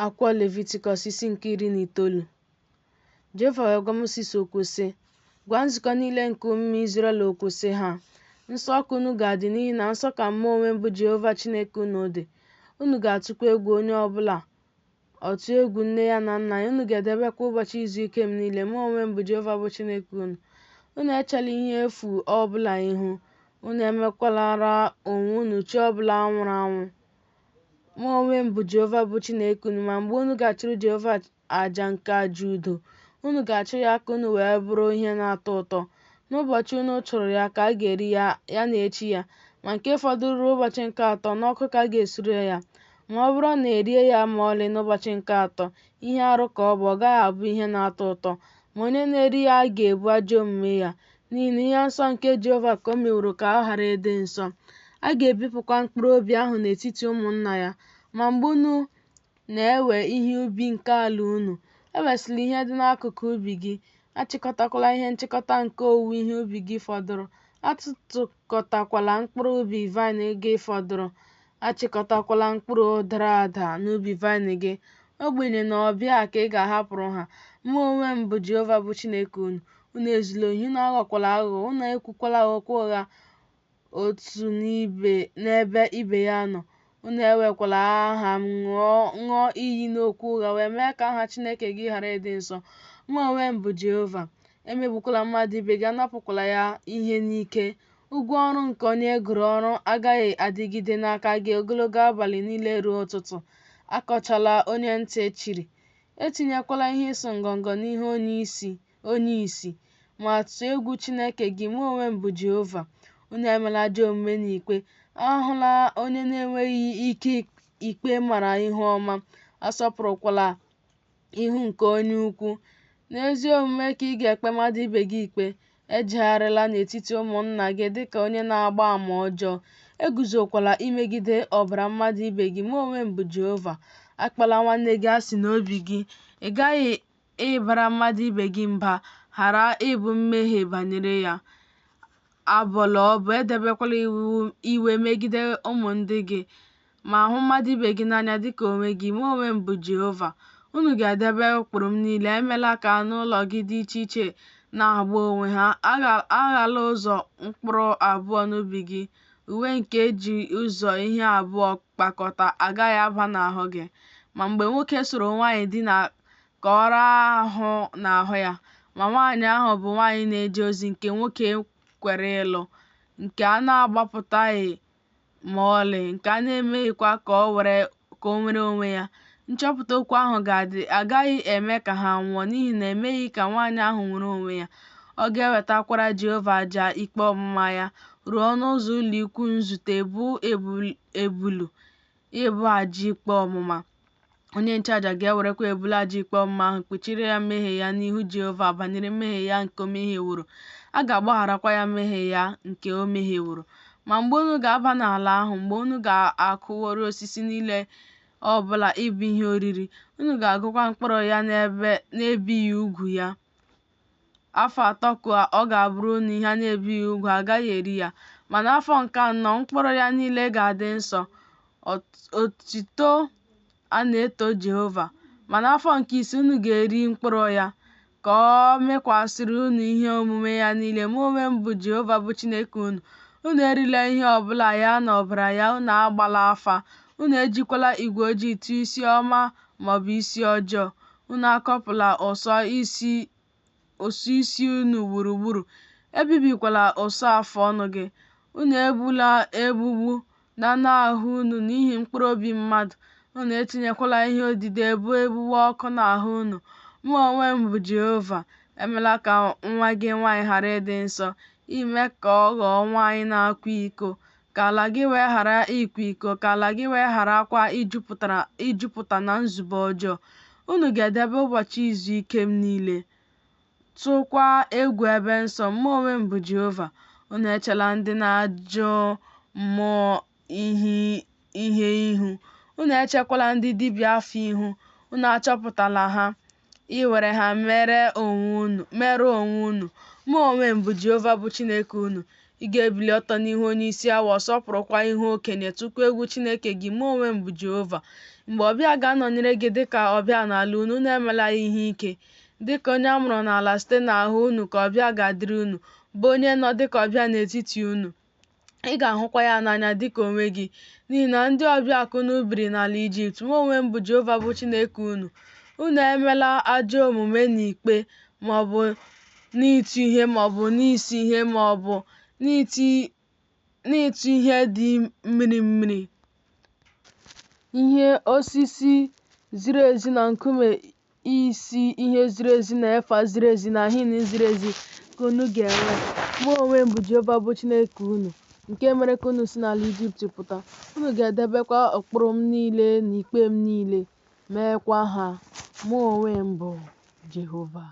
Akwụkwọ Levitikọs isi nke 19. Jehova wee gwa Mosis okwu sị, Gwa nzukọ niile nke ụmụ Izrel okwu sị ha, Nsọ ka unu ga-adị, n'ihi na nsọ ka mụ onwe m bụ Jehova Chineke unu dị. Unu ga-atụkwa egwu onye ọ bụla ọ tụọ egwu nne ya na nna ya, unu ga-edebekwa ụbọchị izu ike m niile. Mụ onwe m bụ Jehova bụ Chineke unu. Unu echela ihe efu ọ bụla ihu, unu emekwalara onwe unu chi ọ bụla nwụrụ anwụ. Mụ onwe m bụ Jehova bụ Chineke unu. Ma mgbe unu ga-achụrụ Jehova aja nke aja udo, unu ga-achụ ya ka unu wee bụrụ ihe na-atọ ụtọ. N'ụbọchị unu chụrụ ya ka a ga-eri ya, ya na echi ya. Ma nke fọdụrụ ruo ụbọchị nke atọ, n'ọkụ ka a ga-esure ya. Ma ọ bụrụ na e rie ya ma ọlị n'ụbọchị nke atọ, ihe arụ ka ọ bụ, ọ gaghị abụ ihe na-atọ ụtọ. Ma onye na-eri ya ga-ebu ajọ omume ya, n'ihi na ihe nsọ nke Jehova ka o meworo ka ọ ghara ịdị nsọ. A ga-ebipụkwa mkpụrụ obi ahụ n'etiti ụmụnna ya. Ma mgbe unu na-ewe ihe ubi nke ala unu, ewesịla ihe dị n'akụkụ ubi gị, achịkọtakwala ihe nchịkọta nke owuwe ihe ubi gị fọdụrụ, atụtụkọtakwala mkpụrụ ubi vaịn gị fọdụrụ, achịkọtakwala mkpụrụ dara ada n'ubi vaịn gị. Ogbenye na ọbịa ka ị ga-ahapụrụ ha. Mụ onwe m bụ Jehova bụ Chineke unu. Unu ezula ohi, unu aghọkwala aghụghọ, unu ekwukwala okwu ụgha otu n'ebe ibe ya nọ. Unu ewekwala aha m ṅụọ iyi n'okwu ụgha wee mee ka aha Chineke gị ghara ịdị nsọ. Mụ onwe m bụ Jehova. Emegbukwala mmadụ ibe gị, anapụkwala ya ihe n'ike. Ụgwọ ọrụ nke onye e goro ọrụ agaghị adịgide n'aka gị ogologo abalị niile ruo ụtụtụ. Akọchala onye ntị chiri. Etinyekwala ihe ịsụ ngọngọ n'ihu onye isi, ma tụọ egwu Chineke gị. Mụ onwe m bụ Jehova. Unu emela ajọ omume n'ikpe. Ahụla onye na-enweghị ike ikpe mara ihu ọma, asọpụrụkwala ihu nke onye ukwu. N'ezi omume ka ị ga-ekpe mmadụ ibe gị ikpe. Ejegharịla n'etiti ụmụnna gị dị ka onye na-agba ama ọjọọ. Eguzokwala imegide ọbara mmadụ ibe gị. Mụ onwe m bụ Jehova. Akpọla nwanne gị asị n'obi gị. Ị ghaghị ịbara mmadụ ibe gị mba, ghara ibu mmehie banyere ya. Abọla ọbọ, edebekwala iwe megide ụmụ ndị gị, ma hụ mmadụ ibe gị n'anya dị ka onwe gị. Mụ onwe m bụ Jehova. Unu ga-edebe ụkpụrụ m niile. Emela ka anụ ụlọ gị dị iche iche na-agba onwe ha. Aghala ụzọ mkpụrụ abụọ n'ubi gị. Uwe nke e ji ụzọ ihe abụọ kpakọta agaghị aba n'ahụ gị. Ma mgbe nwoke soro nwaanyị dina ka ọ raa ahụ n'ahụ ya, ma nwaanyị ahụ bụ nwaanyị na-eje ozi nke nwoke kwere ịlụ, nke a na-agbapụtaghị ma ọlị, nke a na-emeghịkwa ka o nwere onwe ya, nchọpụta okwu ahụ ga-adị, a gaghị eme ka ha nwụọ, n'ihi na e meghị ka nwaanyị ahụ nwere onwe ya. Ọ ga-ewetakwara Jehova aja ikpe ọmụma ya ruo ọnụ ụzọ ụlọikwuu nzute, bụ ebulu ịbụ aja ikpe ọmụma. Onye nchụaja ga-ewerekwa ebule aja ikpe ọmụma ahụ kpuchiri ya mmehie ya n'ihu Jehova banyere mmehie ya nke o mehieworo, a ga-agbagharakwa ya mmehie ya nke o mehieworo. Ma mgbe unu ga-aba n'ala ahụ, mgbe unu ga-akụworị osisi niile ọ bụla ịbụ ihe oriri, unu ga-agụkwa mkpụrụ ya n'ebighị ugwu ya. Afọ 3 ka ọ ga-abụrụ unu ihe a na-ebighị ugwu, a gaghị eri ya. Ma n'afọ nke anọ, mkpụrụ ya niile ga-adị nsọ, otuto a na-eto Jehova. Ma n'afọ nke ise, unu ga-eri mkpụrụ ya, ka ọ mịkwasịrị unu ihe omume ya niile. Mụ onwe m bụ Jehova bụ Chineke unu. Unu erila ihe ọ bụla ya na ọbara ya, unu agbala afa, unu ejikwala igwe ojii tụọ isi ọma maọbụ isi ọjọọ. Unu akọpụla ụsọ isi unu gburugburu, ebibikwala ụsọ afụ ọnụ gị. Unu egbula egbugbu n'anụ ahụ unu n'ihi mkpụrụ obi mmadụ. Unu etinyekwala ihe odide bụ egbugbu ọkụ n'ahụ unu. Mụ onwe m bụ Jehova. Emela ka nwa gị nwaanyị ghara ịdị nsọ, ime ka ọ ghọọ nwaanyị na-akwa iko, ka ala gị wee ghara ịkwa iko, ka ala gị wee gharakwa ijupụta na nzube ọjọọ. Unu ga-edebe ụbọchị izu ike m niile, tụọkwa egwu ebe nsọ m. Mụ onwe m bụ Jehova. Unu echela ndị na-ajụ mmụọ ihe ihu, unu echekwala ndị dibịa afa ihu, unu achọpụtala ha, iwere ha merụọ onwe unu. Mụ onwe m bụ Jehova bụ Chineke unu. Ị ga-ebili ọtọ n'ihu onye isi awọ, sọpụrụkwa ihu okenye, tụkwa egwu Chineke gị. Mụ onwe m bụ Jehova. Mgbe ọbịa ga-anọnyere gị dịka ọbịa n'ala unu, unu emela ya ihe ike. Dịka onye a mụrụ n'ala site n'ahụ unu ka ọbịa ga-adịrị unu, bụ onye nọ dịka ọbịa n'etiti unu. Ị ga-ahụkwa ya n'anya dịka onwe gị, n'ihi na ndị ọbịa ka unu biri n'ala Ijipt. Mụ onwe m bụ Jehova bụ Chineke unu. Unu emela ajọ omume n'ikpe, maọbụ n'ịtụ ihe, maọbụ n'isi ihe, maọbụ n'ịtụ ihe dị mmiri mmiri. Ihe osisi ziri ezi na nkume isi ihe ziri ezi na efa ziri ezi na hin ziri ezi ka unu ga-enwe. Mụ onwe m bụ Jehova bụ Chineke unu, nke mere ka unu si n'ala Ijipt pụta. Unu ga-edebekwa ụkpụrụ m niile na ikpe m niile, meekwa ha. Mụ onwe m bụ Jehova.